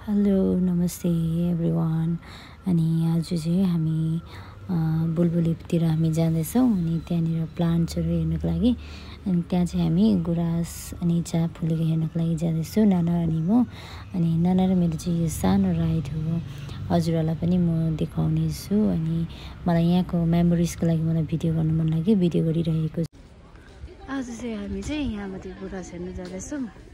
Hello नमस्ते everyone. अनि आज चाहिँ हामी बुलबुलीतिर हामी जाँदैछौँ अनि त्यहाँनिर प्लान्ट्सहरू हेर्नको लागि। अनि त्यहाँ चाहिँ हामी गुराँस अनि चिया फुलेको हेर्नको लागि जाँदैछौँ नाना अनि म। अनि नाना र मेरो चाहिँ यो सानो राइड हो, हजुरहरूलाई पनि म देखाउने छु। अनि मलाई यहाँको मेमोरिजको लागि मलाई भिडियो गर्नु मन लाग्यो, भिडियो गरिरहेको छु। आज चाहिँ हामी चाहिँ यहाँमाथि गुराँस हेर्नु जाँदैछौँ।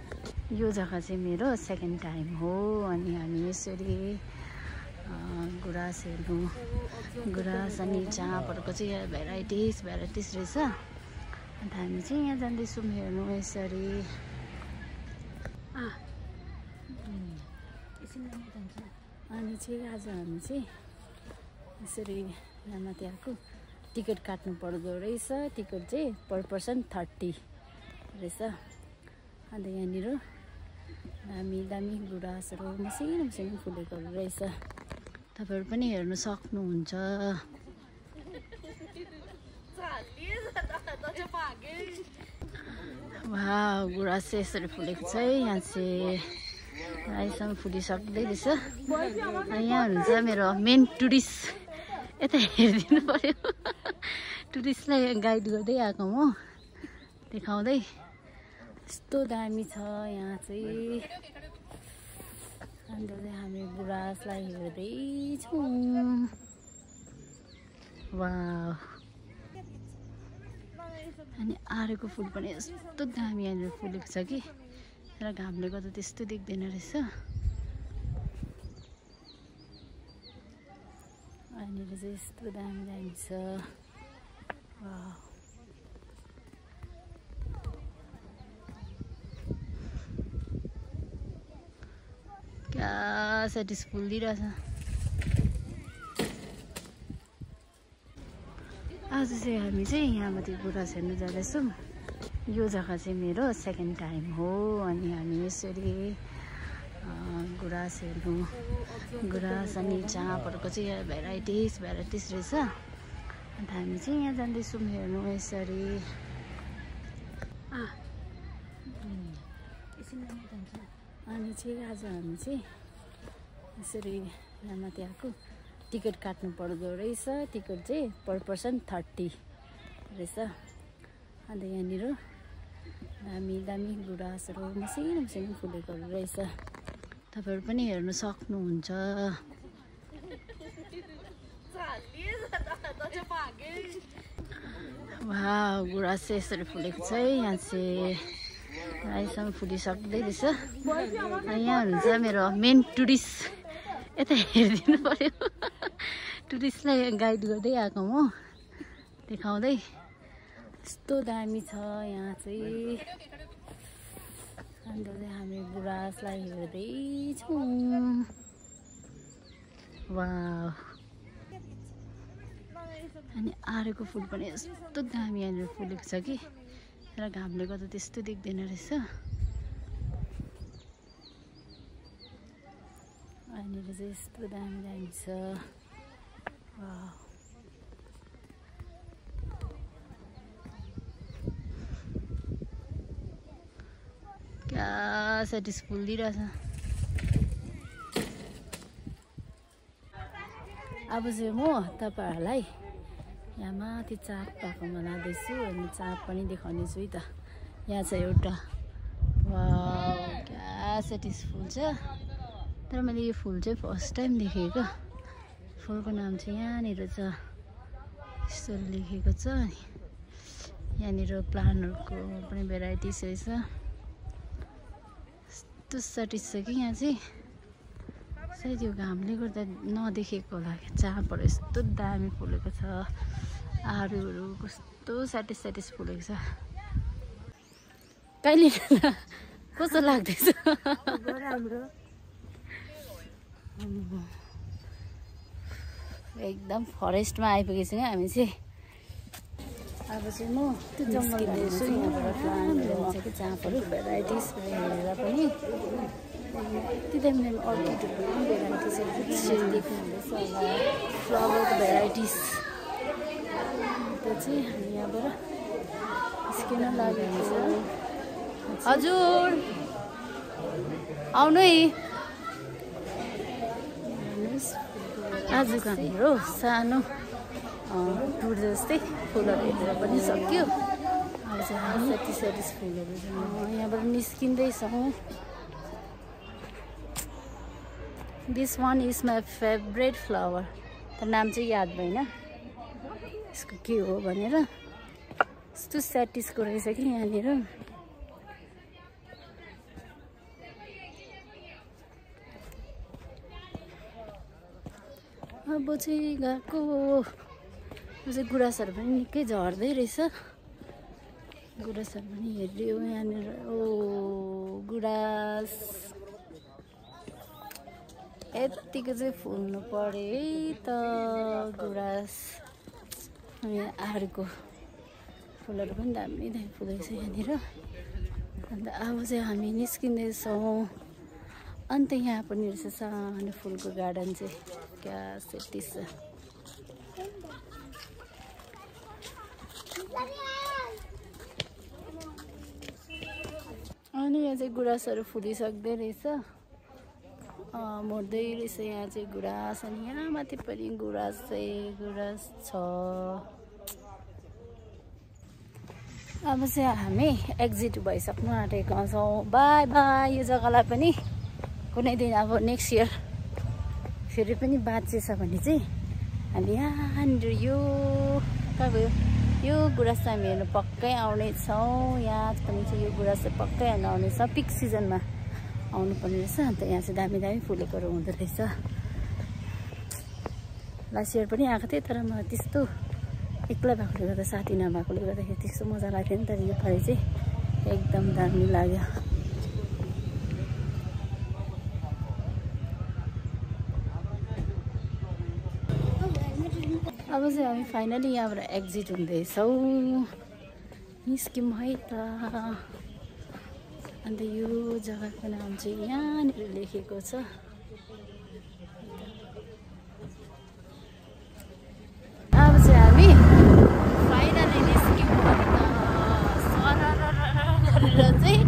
यो जग्गा चाहिँ मेरो सेकेन्ड टाइम हो। अनि हामी यसरी गुराँस हेर्नु, गुराँस अनि चाँपहरूको चाहिँ भेराइटिज रहेछ। अन्त हामी चाहिँ यहाँ जाँदैछौँ हेर्नु यसरी। अनि चाहिँ आज हामी चाहिँ यसरी यहाँमाथि आएको। टिकट काट्नु पर्दो रहेछ, टिकट चाहिँ पर पर्सन 30 रहेछ। अन्त यहाँनिर दामी दामी गुराँसहरू मसिनो फुलेकोहरू रहेछ, तपाईँहरू पनि हेर्नु सक्नुहुन्छ। वाह, गुराँस चाहिँ यसरी फुलेको छ है। यहाँ चाहिँ अहिलेसम्म फुलिसक्दै रहेछ। अनि यहाँ हुनुहुन्छ मेरो मेन टुरिस्ट, यता हेरिदिनु पर्यो। टुरिस्टलाई गाइड गर्दै आएको म, देखाउँदै। यस्तो दामी छ यहाँ चाहिँ। अन्त चाहिँ हामी गुराँसलाई हेर्दैछौँ। वाह, अनि आरेको फुल पनि यस्तो दामी यहाँनिर फुलेको छ कि, तर घामले गर्दा त्यस्तो देख्दैन रहेछ। यहाँनिर चाहिँ यस्तो दामी छ। वाह, क्या सेटिसफुल दिइरहेछ। आज चाहिँ हामी चाहिँ यहाँमाथि गुराँस हेर्नु जाँदैछौँ। यो जग्गा चाहिँ मेरो सेकेन्ड टाइम हो। अनि हामी यसरी गुराँस हेर्नु, गुराँस अनि चाँपहरूको चाहिँ भेराइटिज रहेछ। अन्त हामी चाहिँ यहाँ जाँदैछौँ हेर्नु यसरी। अनि चाहिँ आज हामी चाहिँ यसरी यहाँमाथि आएको। टिकट काट्नु पर्दो रहेछ, टिकट चाहिँ पर पर्सन 30 रहेछ। अन्त यहाँनिर दामी दामी गुराँसहरू मसिनो फुलेकोहरू रहेछ, तपाईँहरू पनि हेर्नु सक्नुहुन्छ। वाह, गुराँस चाहिँ यसरी फुलेको छ है। यहाँ चाहिँ अहिलेसम्म फुलिसक्दै रहेछ। अनि यहाँ हुनुहुन्छ मेरो मेन टुरिस्ट, यता हेरिदिनु पर्यो। टुरिस्टलाई गाइड गर्दै आएको म, देखाउँदै। यस्तो दामी छ यहाँ चाहिँ। अन्त चाहिँ हामी गुराँसलाई हेर्दैछौँ। वाह, अनि आरेको फुल पनि यस्तो दामी यहाँनिर फुलेको छ कि, तर घामले गर्दा त्यस्तो देख्दैन रहेछ। यहाँनिर चाहिँ यस्तो दामी छ। वाह, क्या सेटिसफुल दिइरहेछ। अब चाहिँ म तपाईँहरूलाई यहाँ माथि चाँप पाएकोमा लाँदैछु। अनि चाँप पनि देखाउने छु है त। यहाँ छ एउटा। वाह, क्या सेटिसफुल छ। तर मैले यो फुल चाहिँ फर्स्ट टाइम देखेको। फुलको नाम चाहिँ यहाँनिर छ, यस्तो लेखेको छ। अनि यहाँनिर प्लान्टहरूको पनि भेराइटिज रहेछ। यस्तो सटिस छ कि यहाँ चाहिँ, सायद यो घामले गर्दा नदेखेको होला। चाँपहरू यस्तो दामी फुलेको छ, आरूहरू कस्तो सेटिस फुलेको छ। कहिले कस्तो लाग्दैछ? एकदम फरेस्टमा आइपुगेछौँ हामी चाहिँ। अब चाहिँ म त्यो जङ्गल हेर्छु। यहाँबाट प्लान्टहरू हुन्छ कि चाँपहरू भेराइटिज हेरेर पनि यति दामी अर्किडहरू पनि भेराइटिज देख्नुहुँदैछ होला, फ्लावरको भेराइटिज। अन्त चाहिँ हामी यहाँबाट निस्किन लागेको छ। हजुर आउनु है। आजको हाम्रो सानो टुर जस्तै फुलहरू हेरेर पनि सक्यो। अब चाहिँ हामी सेटिस फुलहरू यहाँबाट निस्किँदैछौँ। This one is my favourite flower. तर नाम चाहिँ याद भएन यसको के हो भनेर। यस्तो सेटिसको रहेछ कि यहाँनिर। अब चाहिँ गएको चाहिँ गुराँसहरू पनि निकै झर्दै रहेछ। गुराँसहरू पनि हेऱ्यो यहाँनिर। ओ गुराँस यत्तिको चाहिँ फुल्नु पर्यो है त गुराँस। आडको फुलहरू पनि दामी दामी फुलेको छ यहाँनिर। अन्त अब चाहिँ हामी निस्किँदैछौँ। अन्त यहाँ पनि रहेछ सानो फुलको गार्डन चाहिँ क्या सेटिस छ। अनि यहाँ चाहिँ गुराँसहरू फुलिसक्दै रहेछ। मर्दै रहेछ यहाँ चाहिँ गुराँस। अनि यहाँ माथि पनि गुराँस छ। अब चाहिँ हामी एक्जिट भइसक्नु आँटेका छौँ। By by. यो जग्गालाई पनि कुनै दिन अब नेक्स्ट इयर फेरि पनि बाँचेछ भने चाहिँ हामी यहाँनिर यो कहाँ गयो यो गुराँस चाहिँ हामी हेर्नु पक्कै आउनेछौँ। यहाँ पनि चाहिँ यो गुराँस चाहिँ पक्कै हेर्नु आउनेछ। पिक सिजनमा आउनुपर्ने रहेछ। अन्त यहाँ चाहिँ दामी दामी फुलेकोहरू हुँदो रहेछ। लास्ट इयर पनि आएको थिएँ तर म त्यस्तो एक्लै भएकोले गर्दा साथी नभएकोले गर्दाखेरि त्यस्तो मजा लाग्थ्यो नि। तर यो पालि चाहिँ एकदम दामी लाग्यो। अब चाहिँ हामी फाइनली यहाँबाट एक्जिट हुँदैछौँ। निस्क्यौँ है त। अन्त यो जग्गाको नाम चाहिँ यहाँनिर लेखेको छ। अब चाहिँ हामी फाइनली निस्क्यौँ गरेर चाहिँ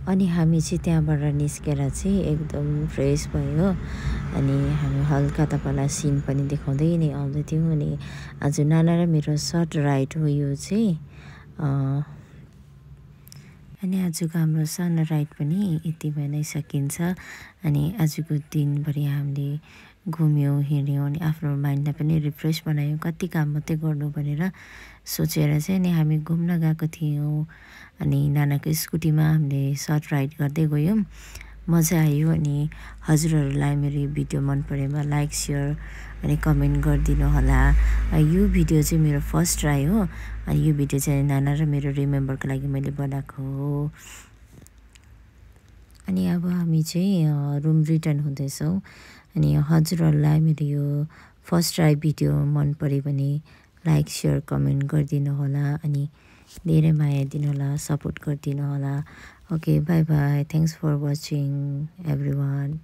अनि हामी चाहिँ त्यहाँबाट निस्केर चाहिँ एकदम फ्रेस भयो। अनि हामी हल्का तपाईँलाई सिन पनि देखाउँदै नै आउँदै थियौँ। अनि आज नाना र मेरो सर्ट राइड हो यो चाहिँ। अनि आजको हाम्रो सानो राइड पनि यतिमा नै सकिन्छ। अनि आजको दिनभरि हामीले घुम्यौँ हिँड्यौँ अनि आफ्नो माइन्डलाई पनि रिफ्रेस बनायौँ। कति काम मात्रै गर्नु भनेर सोचेर चाहिँ नि हामी घुम्न गएको थियौँ। अनि नानाको स्कुटीमा हामीले सर्ट राइड गर्दै गयौँ। मजा आयो। अनि हजुरहरूलाई मेरो भिडियो मन परेमा लाइक सेयर अनि कमेन्ट गरिदिनु होला। यो भिडियो चाहिँ मेरो फर्स्ट ट्राई हो। अनि यो भिडियो चाहिँ नाना र मेरो रिमेम्बरको लागि मैले बनाएको हो। अनि अब हामी चाहिँ रुम रिटर्न हुँदैछौँ। अनि हजुरहरूलाई मेरो यो फर्स्ट ट्राई भिडियो मन पऱ्यो भने लाइक सेयर कमेन्ट गरिदिनु होला। अनि धेरै माया दिनु होला, सपोर्ट गरिदिनु होला। Okay bye bye. Thanks for watching everyone.